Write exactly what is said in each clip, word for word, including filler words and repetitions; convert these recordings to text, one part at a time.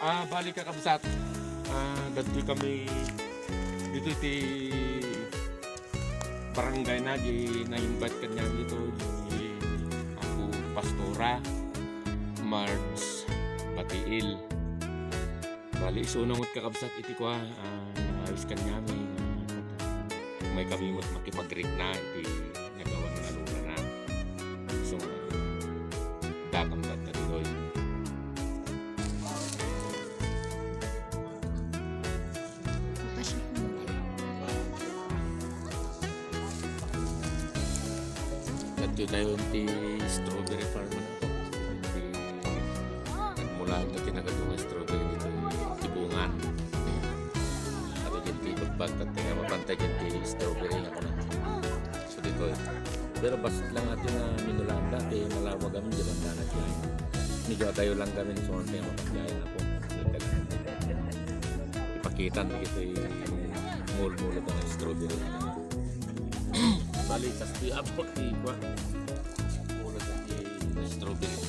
Ah, bali, kakabsat, ah, dagitoy kami, ditoy ti barangay na, di na-invite kaniami ditoy, di Apo Pastora Marge Batiil. Bali, isuna met, kakabsat, iti kua, ah, naayos kaniami, ah, may kami met makipagrikna iti nagawan nga lurana. So, dakam tatta ditoy. Dagitoy tayo ti strawberry farm na. Ti nagmula ito ti nagadu nga strawberry ditoy ti bungan. Adu ditoy ti bagbaga, tatta nga mapantay ditoy ti strawberry nga kuna. So, ditoy. Pero bassit lang ati nga minulaanda, ti nalawag amin, di banda na diay. Medyo adayo lang kami, so, ang tema pa diay na po. Ipakita na dito yung mul-mul ito ng strawberry. Bali, tas di abot di ba? Mula sa di strawberry.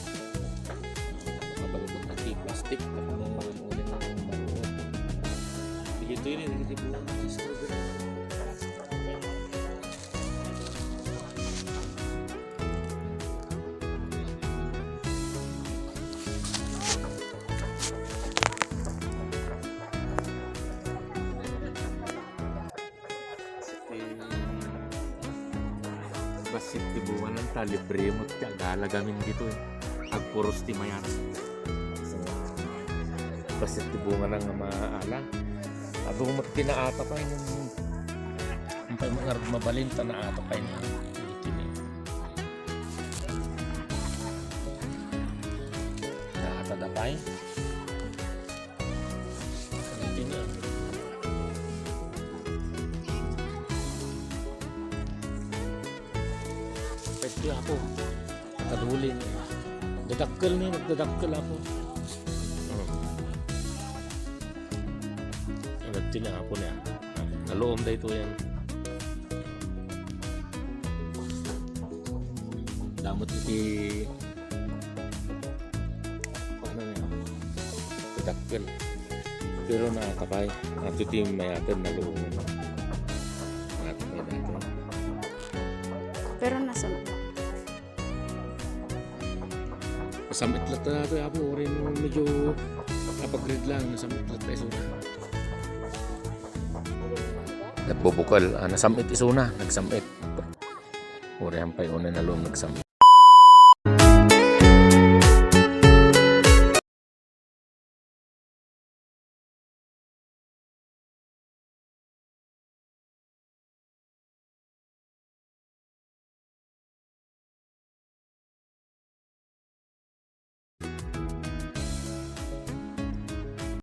Mabalukot na di plastic, tapos mo rin ulit ang balukot. Dito yun, hindi po ang strawberry. Bassit ti bunganan ta, libre met ti agala gamin ditoy. Agpuros ti mayat. So, bassit ti bunganan nga maala. Adu met ti naata pay, nupay mangarud mabalin ta naata pay nga. Naata da pay. Pwede ako. Kadulin. Dadakkel ni, nagdadakkel ako. Nagtinga ako niya. Naluom da ito yan. Damot iti Ano niya? Dakkel. Pero naata pay. Ato ti mayatan na luong. Naata pay dati. Pero nasunod. Masamit latta nato, apo. Uri mo medyo kapag-grade lang. Masamit latta iso na. Nagbubukal. Ah, nasamit iso na. Nagsamit. Uri ang pay una na luong nagsamit.